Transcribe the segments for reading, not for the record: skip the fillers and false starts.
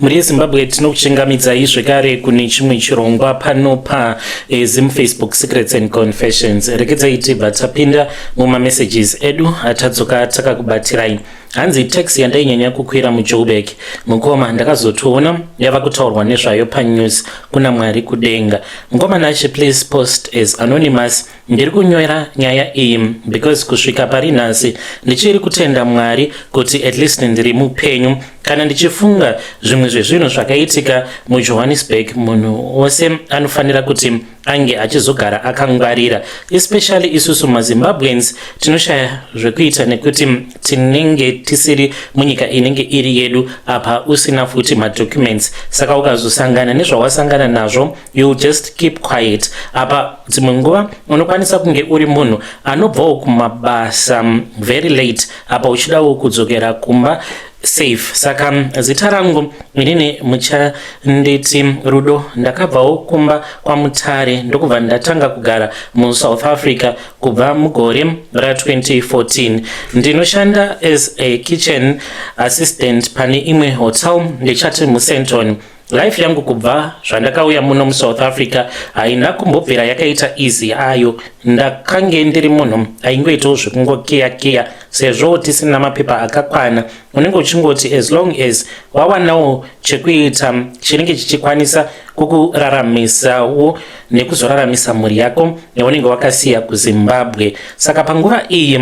Mhuri yeZimbabwe, tinokuchingamidzai zvekare kune chimwe chirongwa pano paZim Facebook Secrets and Confessions. Rekedzai tibva tapinda mumamessages edu atadzoka takakubatirai. Hanzi taxi yandainyanya kukwira muJoburg, mukoma, ndakazotoona yava kutaurwa nezvayo panews. Kuna Mwari kudenga. Mukoma Nashe, please post as anonymous. Ndiri kunyora nyaya iyi because kusvika pari nhasi ndichiri kutenda Mwari kuti at least ndiri mupenyu. Kana ndichifunga zvimwe zvezvinhu zvakaitika muJohannesburg, munhu wose anofanira kuti ange achizogara akangwarira, especially isusu maZimbabweans tinoshaya zvekuita nekuti tinenge tisiri munyika inenge iri yedu, apa usina futi madocuments. Saka ukazosangana nezvawasangana nazvo, you'll just keep quiet. Apa dzimwe nguva unokwanisa kunge uri munhu anobvawo kumabasa very late, apa uchidawo kudzokera kumba safe. Saka zita rangu inini muchanditi Rudo. Ndakabvawo kumba kwaMutare, ndokubva ndatanga kugara muSouth Africa kubva mugore ra2014. Ndinoshanda as a kitchen assistant pane imwe hotel, ndichati muSandton. Life yangu kubva zvandakauya muno muSouth Africa haina kumbobvira yakaita easy ayo. Ndakange ndiri munhu aingoitawo zvekungokeya-keya, sezvo tisina mapepa akakwana. Unenge uchingoti as long as wawanawo chekuita chinenge chichikwanisa kukuraramisawo nekuzoraramisa mhuri yako yaunenge wakasiya kuZimbabwe. Saka panguva iyi,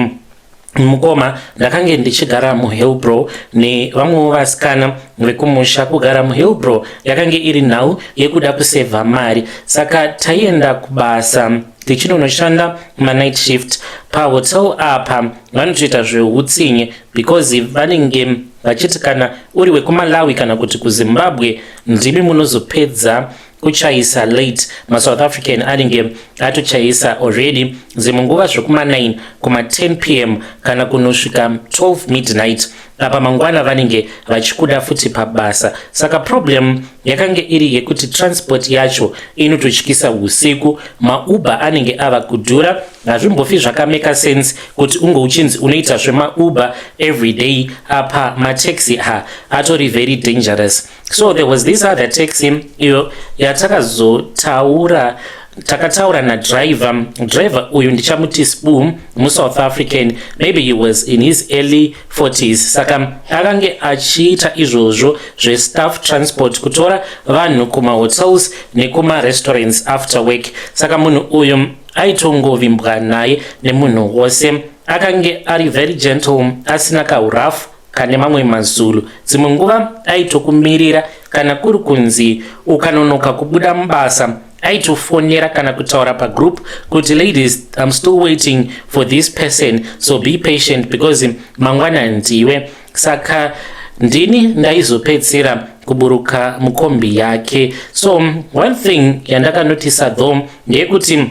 mukoma, ndakange ndichigara muHillbrow nevamwewo vasikana vekumusha. Kugara muHillbrow yakange iri nhau yekuda kusevha mari. Saka taienda kubasa tichinonoshanda manight shift pahotel. Apa vanotoita zveutsinye because vanenge vachiti kana uri wekuMalawi kana kuti kuZimbabwe, ndimi munozopedza kuchaisa late. MaSouth African anenge atochaisa already, dzimwe nguva zvekuma9, kuma10 p.m. kana kunosvika 12 midnight. Apa mangwana vanenge vachikuda futi pabasa. Saka problem yakange iri yekuti transport yacho inototyisa usiku. MaUber anenge ava kudhura. Hazvimbofi zvakameka sense kuti unge uchinzi unoita zvemaUber every day, apa mataxi ha atori very dangerous. So there was this other taxi iyo yatakazotaura, takataura nadriver. Driver uyu ndichamuti Sbu, muSouth African. Maybe he was in his early 40s. Saka akange achiita izvozvo zvestaff transport, kutora vanhu kumahotels nekumarestaurants after work. Saka munhu uyu aitongovimbwa naye nemunhu wose. Akange ari very gentle, asina kaurafu kane mamwe maZulu. Dzimwe nguva aitokumirira kana kuri kunzi ukanonoka kubuda mubasa, aitofonera kana kutaura pagroup kuti, "Ladies, I'm still waiting for this person, so be patient because mangwana ndiwe." Saka ndini ndaizopedzera kuburuka mukombi yake. So one thing yandakanotisa though ndeyekuti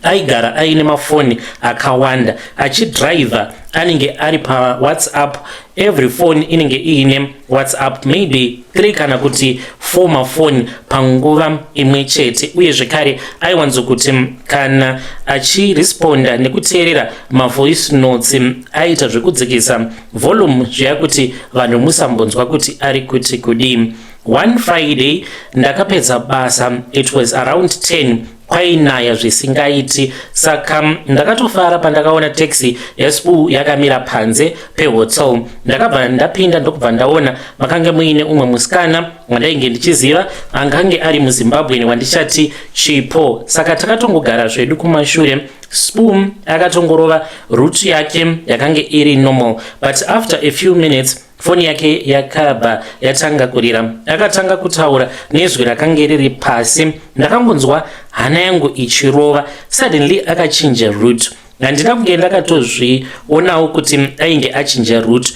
aigara aine mafoni akawanda. Achidhiraivha anenge ari paWhatsApp. Every phone inenge iine WhatsApp, maybe 3 kana kuti 4 mafoni panguva imwe chete. Uye zvekare aiwanzokuti kana achiresponda nekuteerera mavoice notes, aita zvekudzikisa volume zviya kuti vanhu musambonzwa kuti ari kuti kudii. One Friday ndakapedza basa, it was around 10, kwainaya zvisingaiti. Saka ndakatofara pandakaona taxi yaSbu yakamira panze pehotel. Ndakabva ndapinda, ndokubva ndaona makange muine umwe musikana wandainge ndichiziva, angange ari muZimbabwe, wandichati Chipo. Saka takatongogara zvedu kumashure. Sbu akatongorova route yake yakange iri normal, but after a few minutes foni yake yakabva yatanga kurira. Akatanga kutaura nezwi rakange riri pasi. Ndakangonzwa hana yangu ichirova. Suddenly akachinja route. Handina kunge ndakatozvionawo kuti ainge achinja route.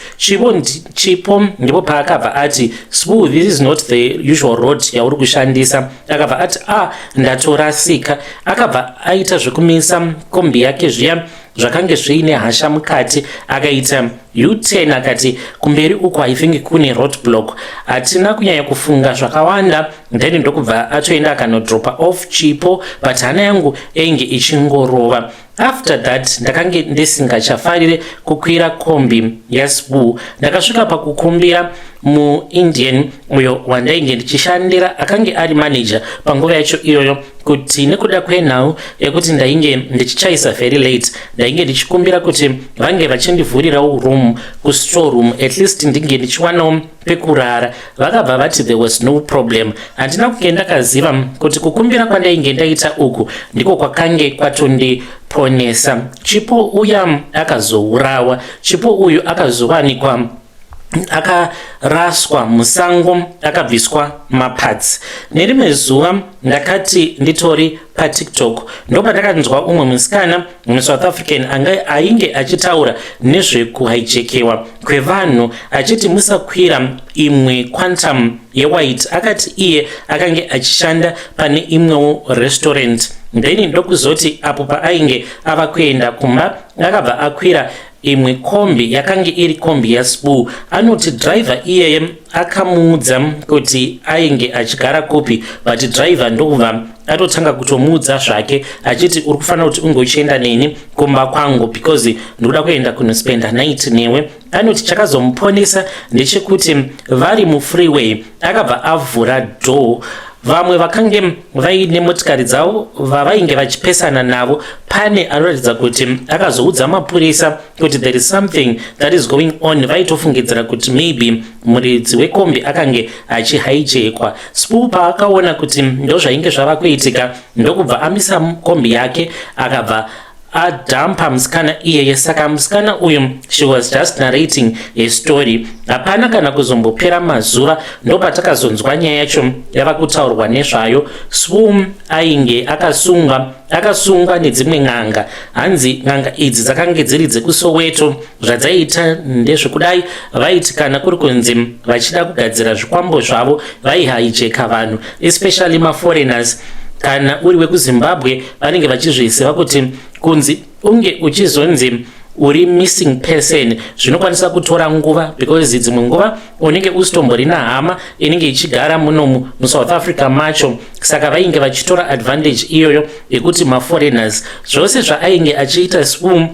Chipo ndipo paakabva ati, "Sbu, this is not the usual road yauri kushandisa." Akabva ati, "A ah, ndatorasika." Akabva aita zvekumisa kombi yake zviya zvakange zviine hasha mukati. Akaita U-turn, akati kumberi uko I think kune road block. Hatina kunyanya kufunga zvakawanda, then ndokubva atoenda akanodropa off Chipo, but hana yangu yainge ichingorova. After that ndakange ndisingachafarire kukwira kombi yaSbu. Ndakasvika pakukumbira muIndian uyo wandainge ndichishandira akange ari manager panguva yacho iyoyo kuti nekuda kwenhau yekuti ndainge ndichichaisa very late, ndainge ndichikumbira kuti vange vachindivhurirawo room kustore room, at least ndinge ndichiwanawo pekurara. Vakabva vati there was no problem. Handina kunge ndakaziva kuti kukumbira kwandainge ndaita uku ndiko kwakange kwatondiponesa. Chipo uya akazourawa. Chipo uyu akazowanikwa akaraswa musango, akabviswa maparts. Nerimwe zuva ndakati nditori paTikTok, ndopandakanzwa umwe musikana muSouth African ainge achitaura nezvekuhijackewa kwevanhu, achiti musakwira imwe Quantum yewhite. Akati iye akange achishanda pane imwewo restaurant, then ndokuzoti apo paainge ava kuenda kumba akabva akwira imwe kombi yakange iri kombi yaSbu. Anoti dhiraivha iyeye akamuudza kuti ainge achigara kupi, but dhiraivha ndokubva atotanga kutomuudza zvake achiti, "Uri kufanira kuti unge uchienda neni kumba kwangu because ndikuda kuenda kunospenda night newe." Anoti chakazomuponesa ndechekuti vari mufreeway akabva avhura door. Vamwe vakange vaine motikari dzavo vavainge vachipesana navo, pane anoratidza kuti akazoudza mapurisa kuti there is something that is going on. Vaitofungidzira kuti maybe muridzi wekombi akange achihijackwa. Sbu paakaona kuti ndozvainge zvava kuitika, ndokubva amisa kombi yake, akabva adhampa musikana iyeye. Saka musikana uyu, she was just narrating a story. Hapana kana kuzombopera mazuva, ndopatakazonzwa nyaya yacho yava kutaurwa nezvayo. Sbu ainge akasungwa, akasungwa nedzimwe n'anga. Hanzi n'anga idzi dzakange dziri dzekuSoweto. Zvadzaiita ndezvekudai: vaiti kana kuri kunzi vachida kugadzira zvikwambo zvavo, vaihijacka vanhu, especially maforeigners. Kana uri wekuZimbabwe, vanenge vachizviziva kuti kunzi unge uchizonzi uri missing person zvinokwanisa kutora nguva, because dzimwe nguva unenge usitomborina hama inenge ichigara munomu muSouth Africa macho. Saka vainge vachitora advantage iyoyo yekuti maforeigners. Zvose zvaainge achiita Sbu,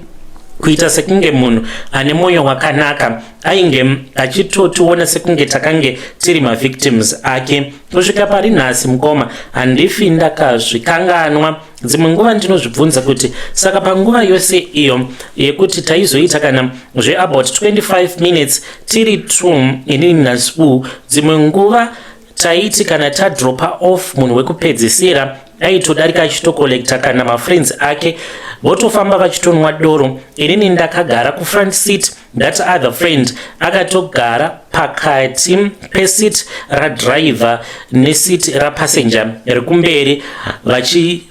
kuita sekunge munhu ane mwoyo wakanaka, ainge achitotiona sekunge takange tiri mavictims ake. Kusvika pari nhasi, mukoma, handifi ndakazvikanganwa. Dzimwe nguva ndinozvibvunza kuti saka panguva yose iyo yekuti taizoita kana zveabout 25 minutes tiri two, inini naSbu, dzimwe nguva taiti kana tadropa off munhu wekupedzisira, aitodarika achitocollecta kana mafriends ake, votofamba vachitonwa doro. Inini ndakagara kufront seat, that other friend akatogara pakati peseat radriver neseat rapassenger rekumberi,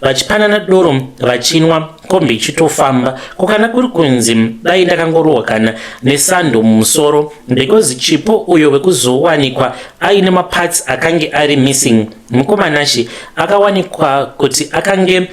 vachipanana doro, vachinwa, kombi ichitofamba. Ko kana kuri kunzi dai ndakangorohwa kana nesando mumusoro? Because Chipo uyo wekuzowanikwa aine maparts akange ari missing, mukomanashi akawanikwa kuti akange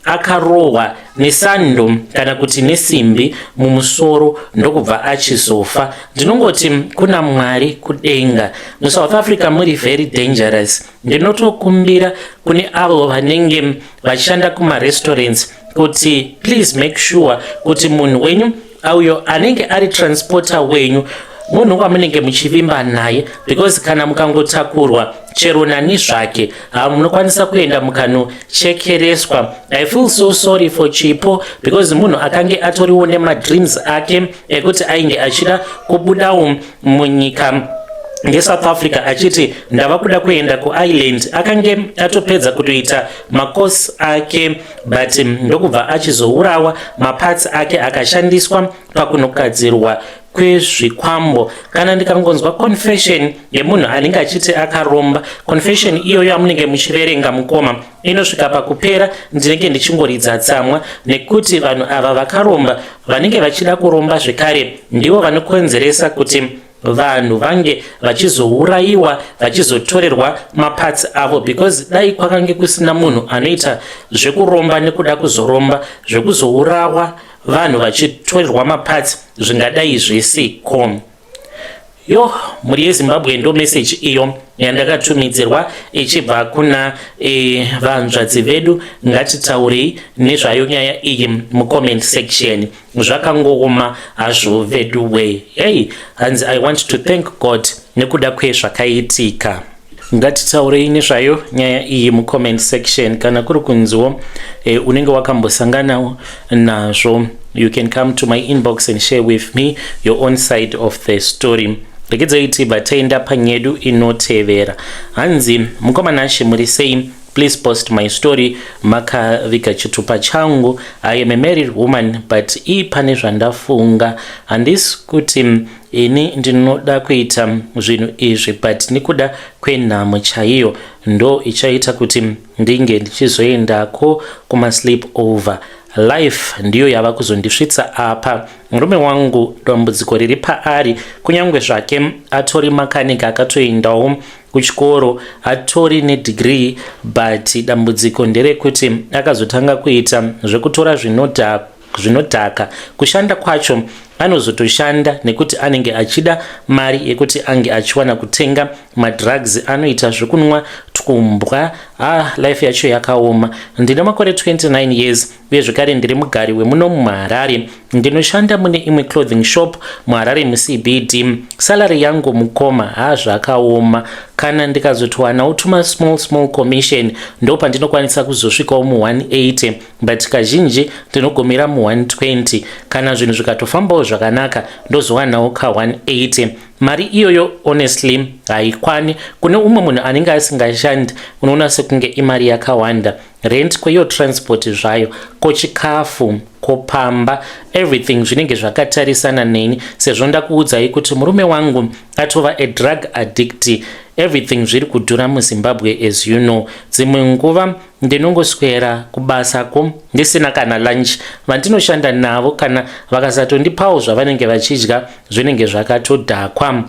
akarohwa nesando kana kuti nesimbi mumusoro, ndokubva achizofa. Ndinongoti kuna Mwari kudenga. MuSouth Africa muri very dangerous. Ndinotokumbira kune avo vanenge vachishanda kumarestaurants kuti please make sure kuti munhu wenyu uyo anenge ari transporter wenyu munhu wamunenge muchivimba naye, because kana mukangotakurwa chero nani zvake, hamunokwanisa kuenda mukanochekereswa. I feel so sorry for Chipo, because munhu akange atoriwo nemadreams ake ekuti ainge achida kubudawo munyika ngeSouth Africa, achiti ndava kuda kuenda kuIreland. Akange atopedza kutoita makosi ake, but ndokubva achizourawa, maparts ake akashandiswa pakunogadzirwa kwezvikwambo. Kana ndikangonzwa confession yemunhu anenge achiti akaromba, confession iyoyo amunenge muchiverenga, mukoma, inosvika pakupera ndinenge ndichingoridza tsamwa, nekuti vanhu ava vakaromba vanenge vachida kuromba zvekare ndivo vanokonzeresa kuti vanhu vange vachizourayiwa, vachizotorerwa maparts avo. Because dai kwakange kusina munhu anoita zvekuromba nekuda kuzoromba, zvekuzourawa vanhu vachitorerwa maparts zvingadai zvisiko. Yo, mhuri yeZimbabwe, ndo meseji iyo yandakatumidzirwa ichibva kuna vanzvadzi vedu. Ngatitaurei nezvayo nyaya iyi mucomment section. Zvakangooma hazvo vedu we. Hey, hanzi, "I want to thank God." Nekuda kwezvakaitika, ngatitaurei nezvayo nyaya iyi mucomment section. Kana kuri kunziwo unenge wakambosanganawo nazvo, you can come to my inbox and share with me your own side of the story. Regedzai tibva taenda panyedu inotevera. Hanzi, "Mukoma Nashe, muri sei? Please post my story, makaviga chitupa changu. I am a married woman, but ii pane zvandafunga. Handisi kuti ini ndinoda kuita zvinhu izvi, but nekuda kwenhamo chaiyo ndo ichaita kuti ndinge ndichizoendako kumasleep over. Life ndiyo yava kuzondisvitsa apa. Murume wangu, dambudziko riri paari, kunyange zvake atori makanika, akatoendawo kuchikoro, atori nedegree, but dambudziko nderekuti akazotanga kuita zvekutora zvinodhaka. Kushanda kwacho anozotoshanda nekuti anenge achida mari yekuti ange achiwana kutenga madrugs. Anoita zvekunwa twumbwa. Ah, life yacho yakaoma. Ndine makore 29 years, uye zvekare ndiri mugari wemuno muHarare. Ndinoshanda mune imwe clothing shop muHarare muCBD. Salary yangu, mukoma, ha, zvakaoma. Kana ndikazotowanawo tuma small small commission, ndo pandinokwanisa kuzosvikawo mu180, but kazhinji ndinogumira mu120. Kana zvinhu zvikatofambawo zvakanaka, ndozowanawo ka180. Mari iyoyo honestly haikwani. Kune umwe munhu anenge asingashandi, unoona sekunge imari yakawanda. Rent kweiyo, transport zvayo, kochikafu, kopamba, everything zvinenge zvakatarisana neni. Sezvo ndakuudzai kuti murume wangu atova a drug addict, everything zviri kudhura muZimbabwe, as you know. Dzimwe nguva ndinongoswera kubasako ndisina kana lunch. Vandinoshanda navo, kana vakasatondipawo zvavanenge vachidya, zvinenge zvakatodhakwa.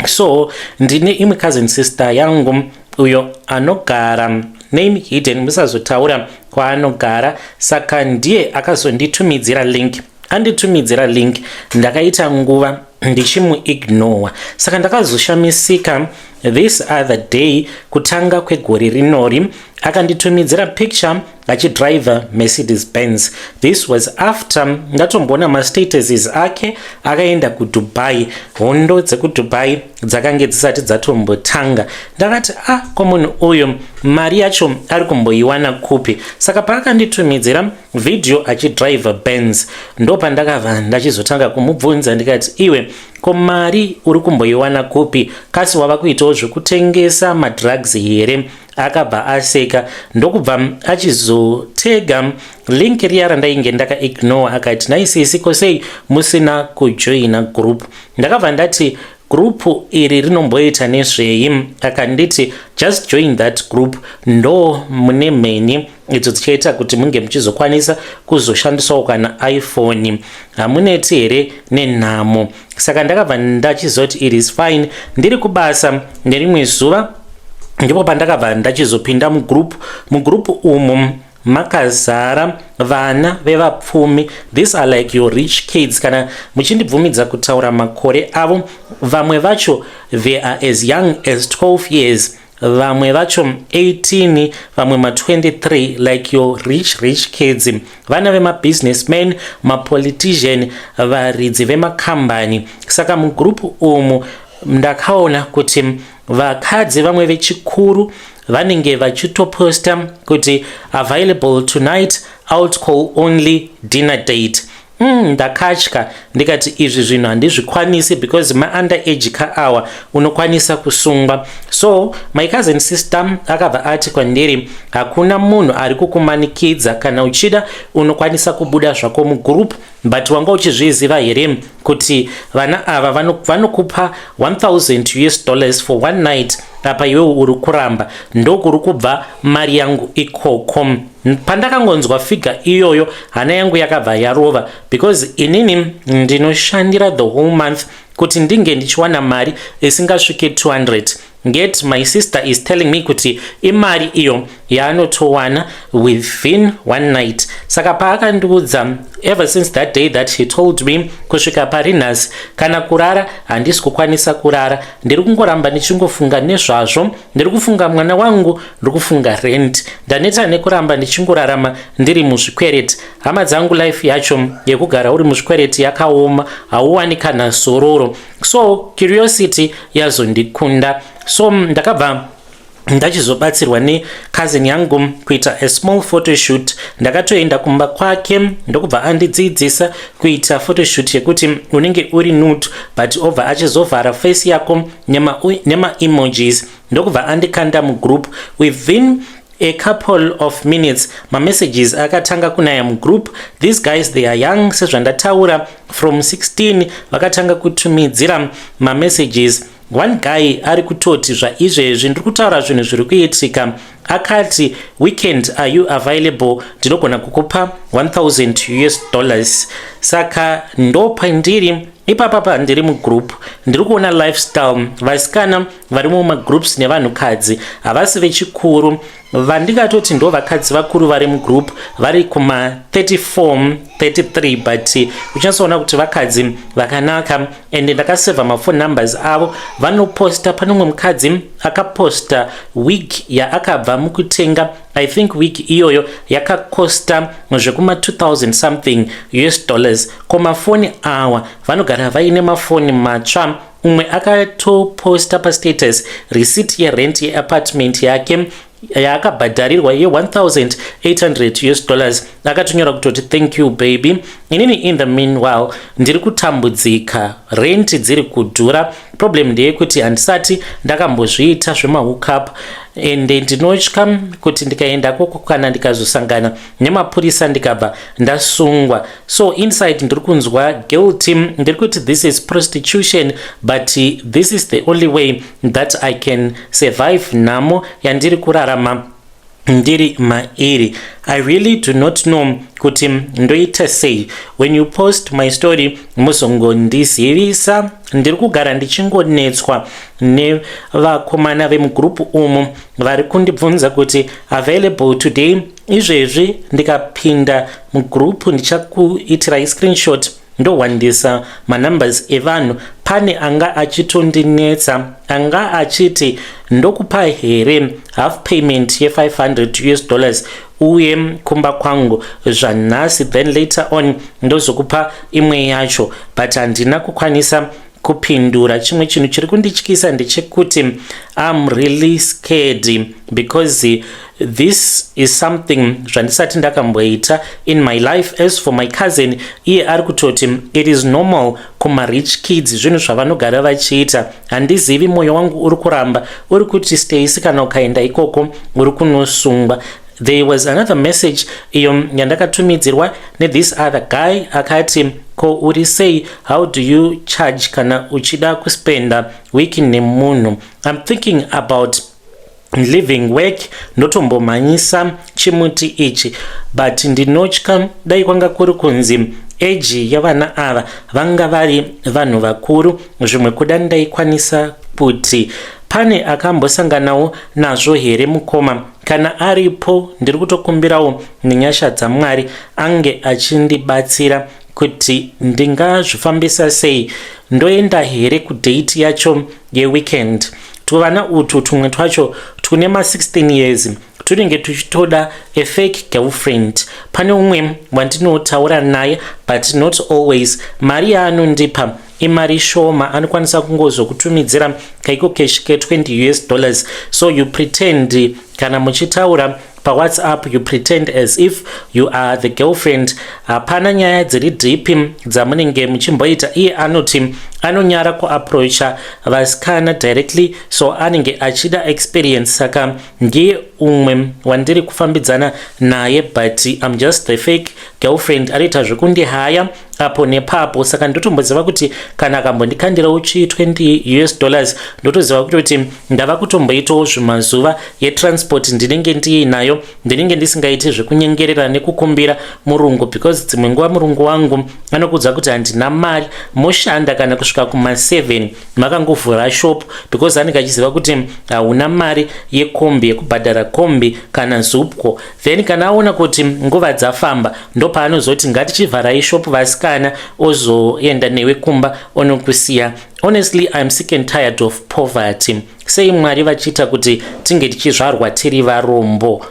So ndine imwe cousin sister yangu uyo anogara, name hidden, musazotaura kwaanogara. Saka ndiye akazonditumidzira link. Anditumidzira link, ndakaita nguva ndichimuignora. Saka ndakazoshamisika this other day, kutanga kwegore rinori, akanditumidzira picture achidriver Mercedes Benz. This was after ndatomboona mastatuses ake akaenda kuDubai, hondo dzekuDubai dzakange dzisati dzatombotanga. Ndakati, 'Ah, ko munhu uyu mari yacho ari kumboiwana kupi?' Saka paakanditumidzira vhidhiyo achidriver Benz, ndo pandakabva ndachizotanga kumubvunza ndikati, 'Iwe, ko mari uri kumboiwana kupi? Kasi wava kuitawo zvekutengesa madrugs here?' Akabva aseka, ndokubva achizotega link riya randainge ndakaignore. Akati, 'Naisisi, kosei musina kujoina group?' Ndakabva ndati, 'Group iri rinomboita nezvei?' Akanditi, 'Just join that group, ndo mune mheni idzo dzichaita kuti munge muchizokwanisa kuzoshandisawo kana iPhone. Hamuneti here nenhamo?' Saka ndakabva ndachizoti, 'It is fine.' Ndiri kubasa nerimwe zuva, ndipo pandakabva ndachizopinda mugroup. Mugroup umu makazara vana vevapfumi. These are like your rich kids, kana muchindibvumidza kutaura makore avo. Vamwe vacho, they are as young as 12 years, vamwe vacho 18, vamwe ma23, like your rich rich kids, vana vemabusinessman, mapolitician, varidzi vemakambani. Saka mugroup umu ndakaona kuti vakadzi vamwe vechikuru vanenge vachitoposta kuti, 'Available tonight, out call only, dinner date.' Ndakatya ndikati izvi zvinhu handizvikwanisi, because maunder age kaawa, unokwanisa kusungwa. So my cousin sister akabva ati kwandiri, 'Hakuna munhu ari kukumanikidza. Kana uchida, unokwanisa kubuda zvako mugroup, but wanga uchizviziva here kuti vana ava vanokupa 1000 US dollars for one night? Apa iwewe uri kuramba. Ndokuri kubva mari yangu ikoko.' Pandakangonzwa figure iyoyo, hana yangu yakabva yarova, because inini ndinoshandira the whole month kuti ndinge ndichiwana mari isingasvike 200. Yet my sister is telling me kuti imari iyo yaanotowana within one night. Saka paakandiudza, ever since that day that he told me kusvika pari nhasi, kana kurara handisi kukwanisa kurara. Ndiri kungoramba ndichingofunga nezvazvo. Ndiri kufunga mwana wangu, ndiri kufunga rent. Ndaneta nekuramba ndichingorarama ndiri muzvikwereti. Hama dzangu, life yacho yekugara uri muzvikwereti yakaoma, hauwani kana zororo. So curiosity yazondikunda, so ndakabva ndachizobatsirwa necousin yangu kuita a small photoshoot. Ndakatoenda kumba kwake, ndokubva andidzidzisa kuita photoshoot yekuti unenge uri nude, but obva achizovhara face yako nemaemojis, ndokubva andikanda mugroup. Within a couple of minutes, mamessages akatanga kunaya mugroup. These guys, they are young, sezvandataura, from 16. Vakatanga kutumidzira mamessages. One guy ari kutoti, zvaizvezvi ndiri kutaura zvinhu zviri kuitika, akati, "Weekend are you available? Ndinogona kukupa US$1000." Saka ndopandiri ipapapa, ndiri mugroup, ndiri kuona lifestyle. Vasikana vari mumagroups nevanhukadzi havasi vechikuru. Vandingatoti ndo vakadzi vakuru vari mugroup vari kuma34, 33, but uchatsoona kuti vakadzi vakanaka. And ndakasevha maphone numbers avo, vanoposta. Pane umwe mukadzi akaposta wig yaakabva mukutenga. I think wig iyoyo yakakosta zvekuma 2000 something US dollars. Ko mafoni awa, vanogara vaine mafoni matsva. Umwe akatoposta pastatus receipt yerent yeapartment yake yaakabhadharirwa ye1800 US dollars, akatonyora kutoti, "Thank you, baby." Inini in the meanwhile ndiri kutambudzika, rent dziri kudhura. Problem ndeyekuti handisati ndakambozviita zvemahookup, ende ndinotya kuti ndikaenda koko, kana ndikazosangana nemapurisa ndikabva ndasungwa. So inside ndiri kunzwa guilty. Ndiri kuti this is prostitution, but this is the only way that I can survive nhamo yandiri kurarama ndiri mairi. I really do not know kuti ndoita sei. When you post my story, muzongondizivisa. Ndiri kugara ndichingonetswa nevakomana vemugurupu umu vari kundibvunza kuti, "Available today?" Izvezvi ndikapinda mugurupu, ndichakuitirai screenshot, ndowandisa manumbers evanhu. Pane anga achitondinetsa, anga achiti, "Ndokupa here half payment ye500 US dollars uye kumba kwangu zvanhasi, then later on ndozokupa imwe yacho?" But handina kukwanisa kupindura. Chimwe chinhu chiri kundityisa ndechekuti I'm really scared because this is something zvandisati ndakamboita in my life. As for my cousin, iye ari kutoti it is normal kumarich kids, zvinhu zvavanogara vachiita. Handizivi, mwoyo wangu uri kuramba uri kuti, "Stacy, kana ukaenda ikoko uri kunosungwa." There was another message iyo yandakatumidzirwa nethis other guy. Akati, "Ko uri sei? How do you charge kana uchida kuspenda week nemunhu? I'm thinking about leaving work, ndotombomhanyisa chimuti ichi, but ndinotya. Dai kwanga kuri kunzi age yavana ava vanga vari vanhu vakuru, zvimwe kuda ndaikwanisa kuti." Pane akambosanganawo nazvo here, mukoma? Kana aripo, ndiri kutokumbirawo nenyasha dzaMwari ange achindibatsira kuti ndingazvifambisa sei. Ndoenda here kudate yacho yeweekend? Tuvana utu tumwe twacho tune ma16 years tunenge tuchitoda a fake girlfriend. Pane umwe wandinotaura naye, but not always. Mari yaanondipa imari shoma, anokwanisa kungozokutumidzira kaiko cash ke20 US dollars. So you pretend kana muchitaura paWhatsApp, you pretend as if you are the girlfriend. Hapana nyaya dziri deep dzamunenge muchimboita. Iye anoti anonyara kuapproacha vasikana directly, so anenge achida experience. Saka ndiye umwe wandiri kufambidzana naye, but I'm just the fake girlfriend. Anoita zvekundihaya apo nepapo, saka ndotomboziva kuti kana akambondikandirawo chi 20 US dollars, ndotoziva kutoti ndava kutomboitawo zvimazuva yetransport ndinenge ndiinayo. Ndinenge ndisingaiti zvekunyengerera nekukumbira murungu, because dzimwe nguva murungu wangu anokudza kuti, "Handina mari." Moshanda kana kusvika. kusvika kuma7 makangovhura shop, because anenge achiziva kuti hauna mari yekombi, yekubhadhara kombi kana ZUPCO. Then kana aona kuti nguva dzafamba, ndopaanozoti, "Ngatichivharai shop, vasikana," ozoenda newe kumba, onokusiya. Honestly, I'm sick and tired of poverty. Sei Mwari vachiita kuti tinge tichizvarwa tiri varombo?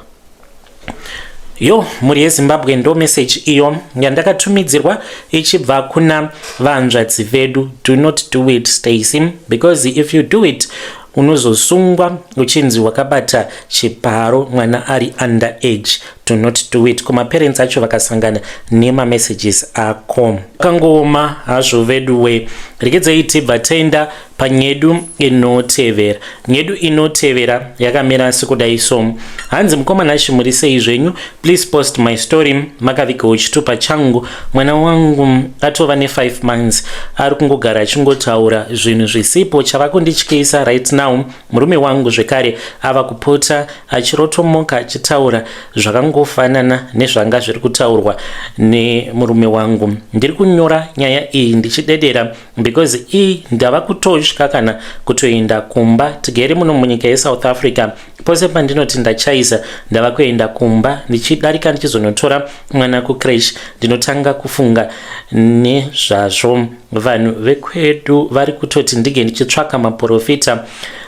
Yo, mhuri yeZimbabwe, ndo meseji iyo yandakatumidzirwa ichibva kuna vanzvadzi vedu. Do not do it, Stacy, because if you do it, unozosungwa uchinzi wakabata chiparo mwana ari under age. Do not do it. Kumaparents acho vakasangana nemamessages ako, akangooma hazvo vedu we. Regedzai tibva taenda panyedu inotevera. Nyedu inotevera yakamira sekudai so. Hanzi, "Mukoma Nashi, muri sei zvenyu? Please post my story. Makavigawo chitupa changu. Mwana wangu atova ne5 months, ari kungogara achingotaura zvinhu zvisipo. Chava kundityisa right now, murume wangu zvekare ava kupota achirotomoka achitaura zvakangofanana nezvanga zviri kutaurwa nemurume wangu. Ndiri kunyora nyaya iyi ndichidedera because ii ndava kutotya kana kutoenda kumba. Tigere muno munyika yeSouth Africa. Pose pandinoti ndachaisa, ndava kuenda kumba, ndichidarika ndichizonotora mwana kucreche, ndinotanga kufunga nezvazvo. Vanhu vekwedu vari kutoti ndige ndichitsvaka maprofita,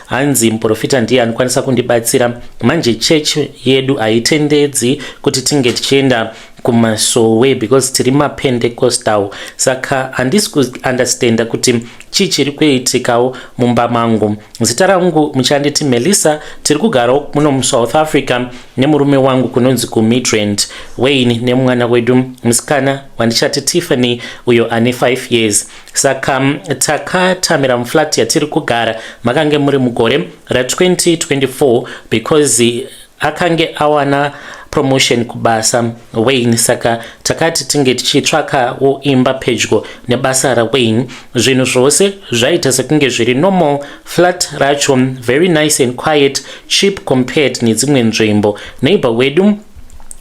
hanzi muprofita ndiye anokwanisa kundibatsira. Manje chechi yedu haitendedzi kuti tinge tichienda kumasowe because tiri maPentecostal. Saka handisi kuunderstanda kuti chii chiri kuitikawo mumba mangu. Zita rangu muchanditi Melissa. Tiri kugarawo muno muSouth Africa nemurume wangu kunonzi kuMidrand, Wayne, nemwana wedu musikana wandichati Tiffany, uyo ane 5 years. Saka takatamira muflat yatiri kugara. Makange muri mugore ra2024 because akange awana promotion kubasa, Wayne, saka takati tinge tichitsvakawo imba pedyo nebasa raWayne. Zvinhu zvose zvaita sekunge zviri normal. Flat racho very nice and quiet, cheap compared nedzimwe nzvimbo. Neighbor wedu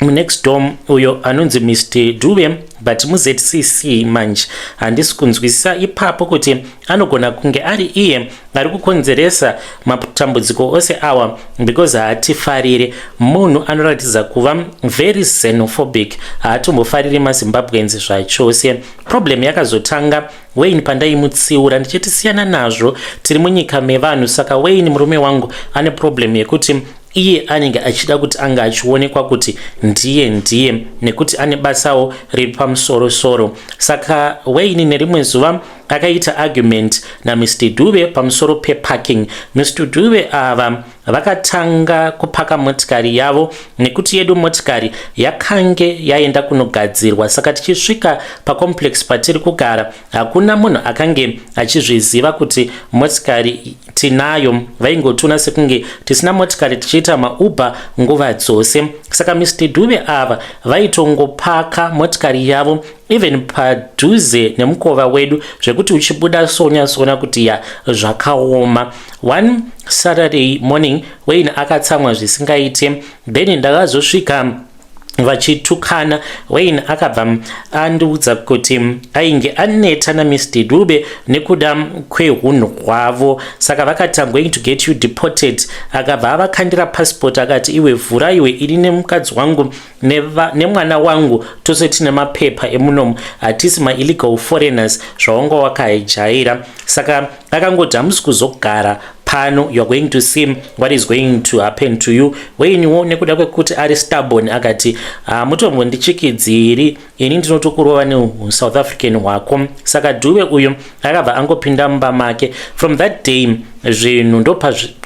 next door uyo anonzi Mr Dube, but muZCC manje. Handisi kunzwisisa ipapo kuti anogona kunge ari iye ari kukonzeresa matambudziko ose awa, because haatifarire. Munhu anoratidza kuva very xenophobic, haatombofariri maZimbabweans zvachose. Problem yakazotanga Wayne pandaimutsiura ndichiti, 'Siyana nazvo, tiri munyika mevanhu.' Saka Wayne, murume wangu, ane problem yekuti iye anenge achida kuti anga achionekwa kuti ndiye ndiye, nekuti ane basawo riri pamusorosoro. Saka Wayne nerimwe zuva akaita argument naMr Dube pamusoro peparking. Mr Dube ava vakatanga kupaka motikari yavo, nekuti yedu motikari yakange yaenda kunogadzirwa. Saka tichisvika pacomplex patiri kugara, hakuna munhu akange achizviziva kuti motikari tinayo. Vaingotuna sekunge tisina motikari, tichiita maUber nguva dzose. Saka Mr Dube ava vaitongopaka motikari yavo even padhuze nemukova wedu, zvekuti uchibuda sonyatsoona kuti ya, zvakaoma. One Saturday morning, Wayne akatsamwa zvisingaite. Then ndakazosvika vachitukana. Wayne akabva andiudza kuti ainge aneta naMr Dube nekuda kweunhu hwavo. Saka vakati, 'I'm going to get you deported.' Akabva avakandira passport, akati, 'Iwe vhura iwe, ini nemukadzi wangu nemwana wangu tose tine mapepa emunomu. Hatisi maillegal foreigners zvawanga wakaijaira.' Saka akangoti, 'Hamusi kuzogara pano. You are going to see what is going to happen to you.' Waynewo, nekuda kwekuti ari stubborn, akati, 'Hamutombondichikidziri ini, ndinotokurova neSouth African hwako.' Saka Dube uyu akabva angopinda mumba make. From that day, zvinhu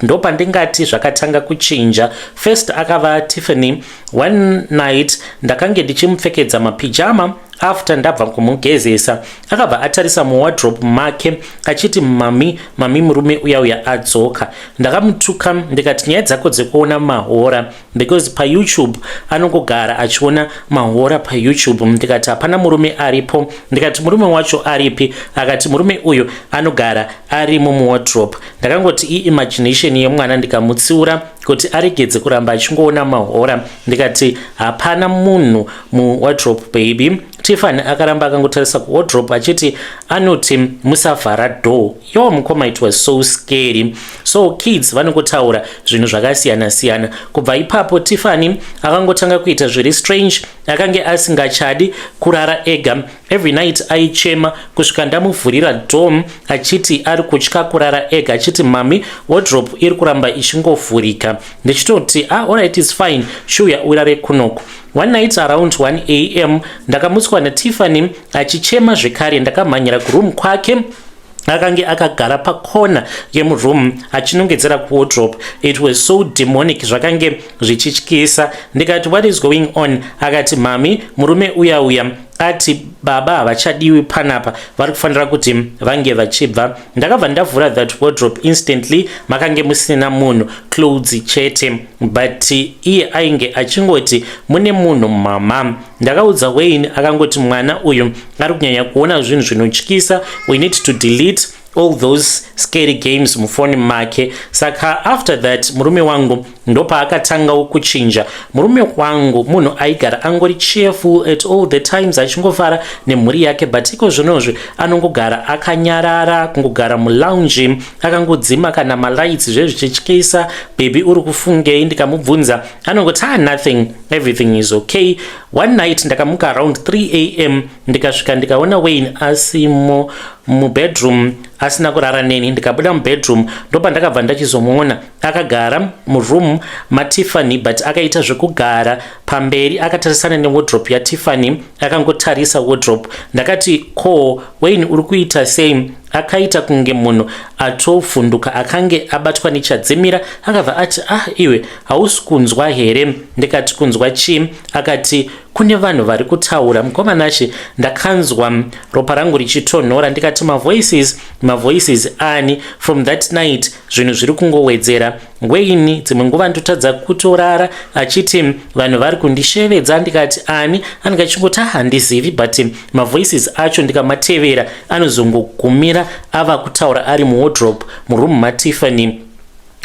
ndopandingati zvakatanga kuchinja. First akava Tiffany. One night ndakange ndichimupfekedza mapijama after ndabva kumugezesa. Akabva atarisa muwardrobe make achiti, 'Mummy, mummy, murume uya uya adzoka.' Ndakamutuka ndikati, 'Nyaya dzako dzekuona mahora,' because paYouTube anongogara achiona mahora paYouTube. Ndikati, 'Hapana murume aripo.' Ndikati, 'Murume wacho aripi?' Akati, 'Murume uyu anogara arimo muwardrobe.' Ndakangoti iimagination yemwana, ndikamutsiura kuti aregedze kuramba achingoona mahora. Ndikati, 'Hapana munhu muwardrobe, baby. Tiffany akaramba akangotarisa kuwardrobe achiti anoti musavhara door. Yo mukoma, it was so scary. So kids vanongotaura zvinhu zvakasiyana siyana. Kubva ipapo Tiffany akangotanga kuita zviri strange. Akange asingachadi kurara ega. Every night aichema kusvika ndamuvhurira door, achiti ari kutya kurara ega, achiti, "Mummy, wardrobe iri kuramba ichingovhurika." Ndichitoti, "Ah, alright, is fine, shuya urare kunoku." One night around 1 a.m. ndakamutswa naTiffany achichema zvekare. Ndakamhanyira kuroom kwake. Akange akagara pakona yemuroom achinongedzera kuwardrobe. It was so demonic, zvakange zvichityisa. Ndikati, "What is going on?" Akati, "Mummy, murume uya uya ati baba havachadiwi panapa, vari kufanira kuti vange vachibva." Ndakabva ndavhura that wardrobe instantly. Makange musina munhu, clothes chete, but iye ainge achingoti, "Mune munhu, mama." Ndakaudza Wayne, akangoti, "Mwana uyu ari kunyanya kuona zvinhu zvinotyisa. We need to delete all those scary games mufoni make." Saka after that murume wangu ndopaakatangawo kuchinja. Murume wangu munhu aigara angori cheerful at all the times, achingofara nemhuri yake, but iko zvinozvi anongogara akanyarara, kungogara mulounge akangodzima kana malights, zvezvichityisa. "Baby, uri kufungei?" Ndikamubvunza anongoti, "Ah, nothing, everything is okay." One night ndakamuka around 3 a.m., ndikasvika ndikaona Wayne asimo mubedroom, asina kurara neni. Ndikabuda mubedroom, ndopandakabva ndachizomuona akagara muroom maTiffany, but akaita zvekugara pamberi akatarisana newardrobe yaTiffany, akangotarisa wardrobe. Ndakati, "Ko Wayne, uri kuita sei?" Akaita kunge munhu atovhunduka, akange abatwa nechadzimira. Akabva ati, "Ah, iwe, hausi kunzwa here?" Ndikati, "Kunzwa chii?" Akati, "Kune vanhu vari kutaura." Mukomanashe, ndakanzwa ropa rangu richitonhora. Ndikati, "Mavoices? Mavoices ani?" From that night zvinhu zviri kungowedzera. Wayne dzimwe nguva ndotadza kutorara, achiti vanhu vari kundishevedza. Ndikati, "Ani?" Anenge achingoti, "Handizivi, but mavoices acho ndikamatevera anozongogumira ava kutaura ari muwardrobe muroom maTiffany."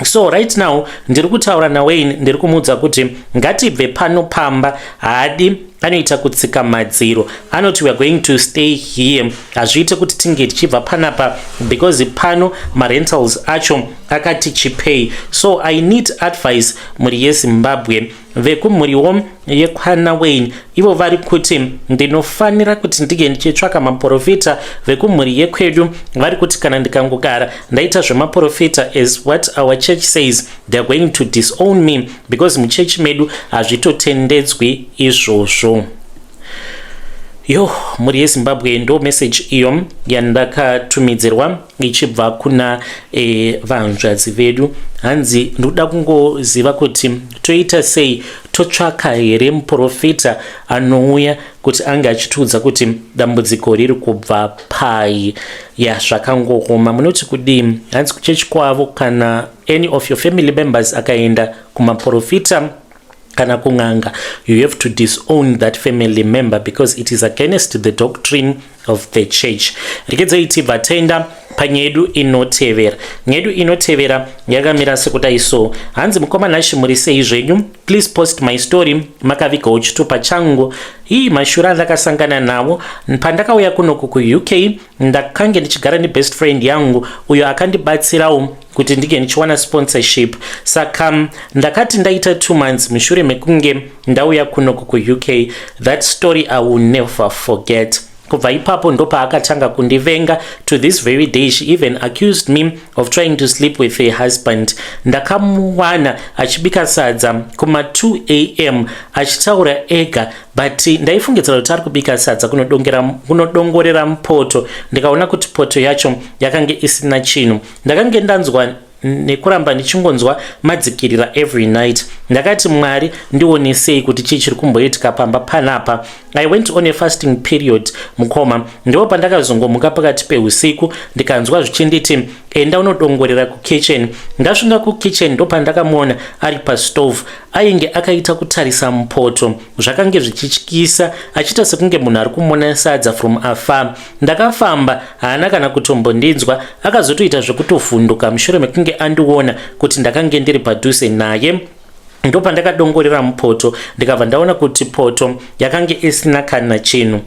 So right now ndiri kutaura naWayne, ndiri kumuudza kuti ngatibve pano pamba. Haadi, anoita kutsika madziro, anoti, "We are going to stay here, hazviite kuti tinge tichibva panapa because pano marentals acho akati chipei." So I need advice, mhuri yeZimbabwe. Vekumhuriwo yekwana Wayne ivo vari kuti ndinofanira kuti ndinge ndichitsvaka maprofita. Vekumhuri yekwedu vari kuti kana ndikangogara ndaita zvemaprofita, as what our church says, they are going to disown me because muchechi medu hazvitotendedzwi izvozvo. Yo, mhuri yeZimbabwe, ndo message iyo yandakatumidzirwa ichibva kuna vanzvadzi vedu. Hanzi, ndoda kungoziva kuti toita sei. Totsvaka here muprofita anouya kuti ange achitiudza kuti dambudziko riri kubva pai? Ya, zvakangooma. Munoti kudii? Hanzi kuchechi kwavo kana any of your family members akaenda kumaprofita kana kun'anga, you have to disown that family member because it is against the doctrine of the church. Rekedzai tibva taenda panyaya yedu inotevera. Nyaya yedu inotevera yakamira sekudai so. Hanzi, "Mukoma Nashi, muri sei zvenyu? Please post my story, makavigawo chitupa changu. Ii, mashura andakasangana nawo pandakauya kunoku kuUK. Ndakange ndichigara nebest friend yangu uyo akandibatsirawo kuti ndinge ndichiwana sponsorship. Saka ndakati ndaita 2 months mushure mekunge ndauya kunoku kuUK. That story I will never forget. Kubva ipapo ndopaakatanga kundivenga. To this very day she even accused me of trying to sleep with her husband. Ndakamuwana achibika sadza kuma2 a.m. achitaura ega, but ndaifungidzira kuti ari kubika sadza kunodongorera mupoto, ndikaona kuti poto yacho yakange isina chinhu. Ndakange ndanzwa nekuramba ndichingonzwa madzikirira every night. Ndakati, 'Mwari, ndionesei kuti chii chiri kumboitika pamba panapa.' I went on a fasting period, mukoma. Ndipo pandakazongomuka pakati peusiku, ndikanzwa zvichinditi, 'Enda unodongorera kukitchen.' Ndasvika kukitchen, ndopandakamuona ari pastove. Ainge akaita kutarisa mupoto, zvakange zvichityisa, achiita sekunge munhu ari kumona sadza from afar. Ndakafamba, haana kana kutombondinzwa. Akazotoita zvekutovhunduka mushure mekunge andiona kuti ndakange ndiri padhuze naye. Ndopandakadongorera mupoto, ndikabva ndaona kuti poto yakange isina kana chinhu.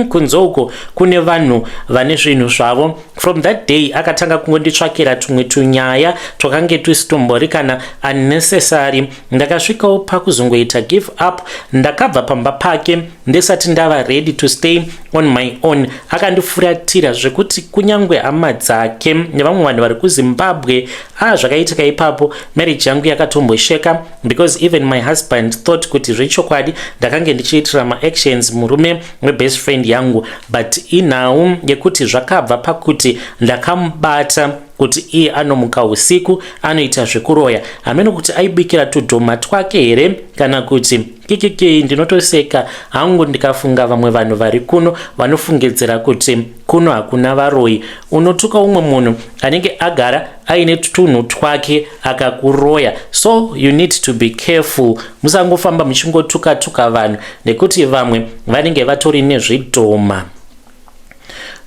Kunze uko kune vanhu vane zvinhu zvavo. From that day akatanga kungonditsvakira tumwe tunyaya twakange tusitombori kana unnecessary. Ndakasvikawo pakuzongoita give up. Ndakabva pamba pake ndisati ndava ready to stay on my own. Akandifuratira zvekuti kunyange hama dzake nevamwe vanhu vari kuZimbabwe. A, zvakaitika ipapo, marriage yangu yakatombosheka because even my husband thought kuti zvechokwadi ndakange ndichiitira maactions murume webest friend yangu. But inhau yekuti zvakabva pakuti ndakamubata kuti iye anomuka usiku anoita zvekuroya. Hamene kuti aibikira tudhoma twake here kana kuti kikiki. Ndinotoseka hangu ndikafunga vamwe vanhu vari kuno vanofungidzira kuti kuno hakuna varoyi. Unotuka umwe munhu anenge agara aine tunhu twake akakuroya, so you need to be careful. Musangofamba muchingotuka-tuka vanhu nekuti vamwe vanenge vatori nezvidhoma.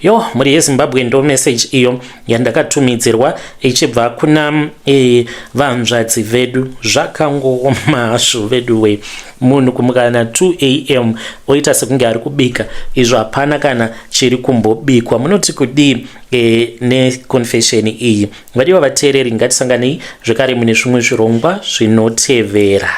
Yo, mhuri yeZimbabwe, ndo message iyo yandakatumidzirwa ichibva kuna vanzvadzi vedu. Zvakangooma hazvo veduwe. Munhu kumuka na 2 am oita sekunge ari kubika, izvo hapana kana chiri kumbobikwa. Munoti kudii neconfession iyi, vadiwa vateereri? Ngatisanganei zvekare mune zvimwe zvirongwa zvinotevera.